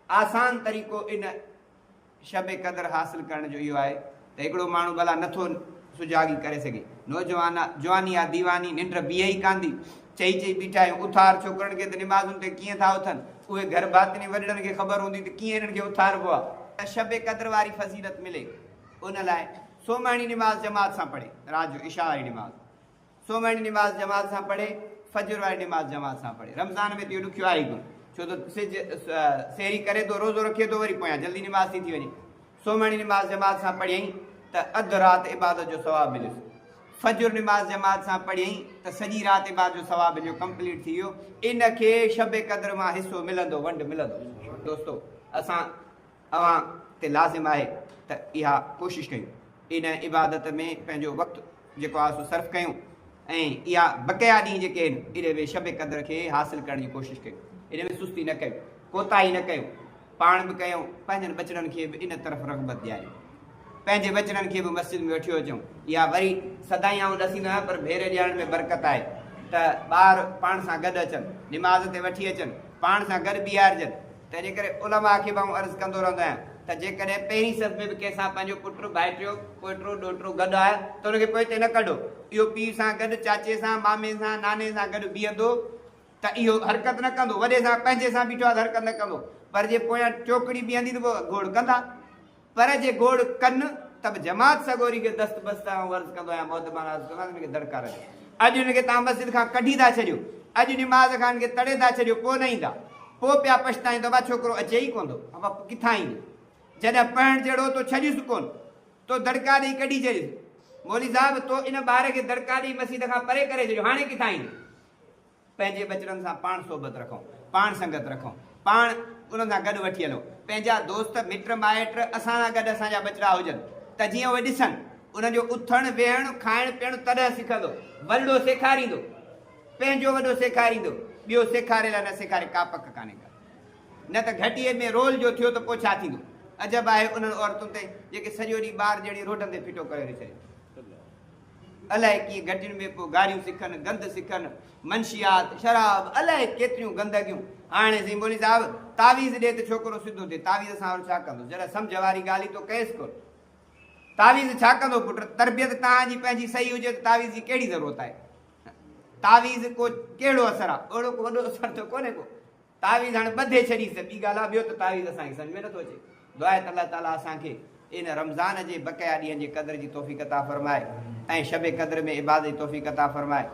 آسان طريقو ان شب قدر حاصل ڪرڻ جو اهو آهي ته هڪڙو ماڻهو ڀلا نٿو سجاڳي ڪري سگهي. نوجوان آ، جواني آ ديواني، ننڊ بيهي ئي ڪانه ٿي. چئي چئي بيٺا آهيون، اٿار ڇوڪرن کي ته نمازن تي ڪيئن ٿا اٿن. اهي گهر ڀاتين ۽ وڏڙن کي خبر هوندي ته ڪيئن هنن کي اٿاربو آ. شب قدر واري فضيلت ملي ان لاء سومهڻي نماز جماعت سان پڙهي، رات جو عشاء واري نماز. سومهڻي نماز جماعت سان پڙهي، فجر واري نماز جماعت سان پڙهي. رمضان ۾ ته اهو ڏکيو آهي ئي ڪونه، ڇو ته سج سحري ڪري ٿو، روزو رکي ٿو، وري پويان جلدي نماز ٿي ٿي وڃي. سومهڻي نماز جماعت سان پڙهيائين ته اڌ رات عبادت جو ثواب مليس. فجر نماز جماعت سان پڙهيائين ته سڄي رات عبادت جو ثواب مليو، ڪمپليٽ ٿي ويو. ان کي شب قدر مان حصو ملندو، ونڊ ملندو. دوستو! اسان اوهان تي لازم آهي ته اها ڪوشش ڪيون ان عبادت ۾ پنهنجو وقت جيڪو آهي سو صرف ڪيون ۽ اها بقايا ڏينهن جيڪي آهن ان ۾ شب قدر کي حاصل ڪرڻ جي ڪوشش ڪيون، ان ۾ سستي نه ڪيون، ڪوتاهي نه ڪيون، پاڻ به ڪيون پنهنجن ٻچڙن کي به ان طرف رغبت ڏياريون، پنهنجي ٻچڙن کي به مسجد ۾ وٺيو اچون. اها وري سدائين آئون ڏسيندو آهيان پر ڀيري ڏيارڻ ۾ برڪت آهي ته ٻار پاڻ سان گڏ اچن، نماز تي وٺي اچن، پاڻ سان گڏ بيهارجن. تنهنجي ڪري علماء کي به آئون عرض ڪندو رهندو آهيان ته جيڪڏهن پهرين صف ۾ به ڪنهن سان پنهنجو پٽ، ڀائٽيو، پوئٽرو، ڏوهٽرو گڏ آهي ته ان کي پوئتي نه ڪڍو. اهو پيء سان گڏ، چاچي سان، مامي سان، ناني سان گڏ بيهندو ته اهو حرڪت نه ڪندو. وڏي سان پنهنجي سان بيٺو آهي ته حرڪت نه ڪندو پر جي پويان چوڪڙي بيهندي ته پوء گوڙ ڪندا. پر جي گوڙ ڪن ته به جماعت سڳوري کي دست بسته آئون عرض ڪندو آهيان، مؤدبانه عرض ڪندو آهيان ته ان کي دڙڪا رکو. اڄ ان کي توهان مسجد کان ڪڍي ٿا ڇڏيو، اڄ نماز کان ان کي تڙي ٿا ڇڏيو، پوء نه ايندا. پوء پيا پڇتائين ته ابا ڇوڪرو اچي ئي ڪونه ٿو، ابا ڪٿان ايندو؟ جڏهن پڙهڻ جهڙو هو تو ڇڏيس ڪونه، تو دڙڪا ڏئي ڪڍي ڇڏيس. مولوي صاحب تو ان ٻار کي دڙڪا ڏئي مسجد کان پري ڪري ڇڏيو، هاڻي ڪٿان ايندو؟ پنهنجي ٻچڙن سان پاڻ صحبت رکون، پاڻ سنگت رکون، پاڻ انهن سان گڏ وٺي هلون، پنهنجا دوست مٽ مائٽ اسان سان گڏ اسان جا ٻچڙا هجن ته جيئن اهي ڏسن، انهن جو اٿڻ ويهڻ کائڻ پيئڻ تڏهن سکندو، وڏڙو سيکاريندو، پنهنجو وڏو سيکاريندو، ٻيو سيکاري لا نه سيکاري ڪا پڪ ڪانهي ڪا. نه ته گهٽيء ۾ رول جو ٿيو ته پوء ڇا ٿيندو؟ عجب آهي انهن عورتن تي جيڪي سڄو ڏينهن ٻار ڄڻي روڊن تي ڦٽو ڪريو رهي ڇڏين. الائي ڪيئن گهٽين ۾ پوء گاريون سکن، گند سکن، منشيات، شراب، الائي ڪيتريون گندگيون. هاڻي سائين مولوي صاحب تعويذ ڏي ته ڇوڪرو سڌو ٿئي. تعويذ سان وري ڇا ڪندو؟ جڏهن سمجهه واري ڳالهه ئي تو ڪيس ڪونه. تعويذ ڇا ڪندو پٽ؟ تربيت توهان جي پنهنجي صحيح هجي ته تعويذ جي ڪهڙي ضرورت آهي؟ تعويذ ڪو ڪهڙو اثر آهي؟ اهڙو ڪو وڏو اثر ته ڪونهي ڪو. تعويذ هاڻي ٻڌي ڇڏيس ته ٻي ڳالهه آهي، ٻيو ته تعويذ اسان کي سمجهه ۾ نٿو اچي. دعا آهي ته الله تعاليٰ اسان کي ان رمضان جي بقايا ڏينهن جي قدر جي توفيق عطا فرمائي ۽ شب قدر ۾ عبادت جي توفيق عطا فرمائي.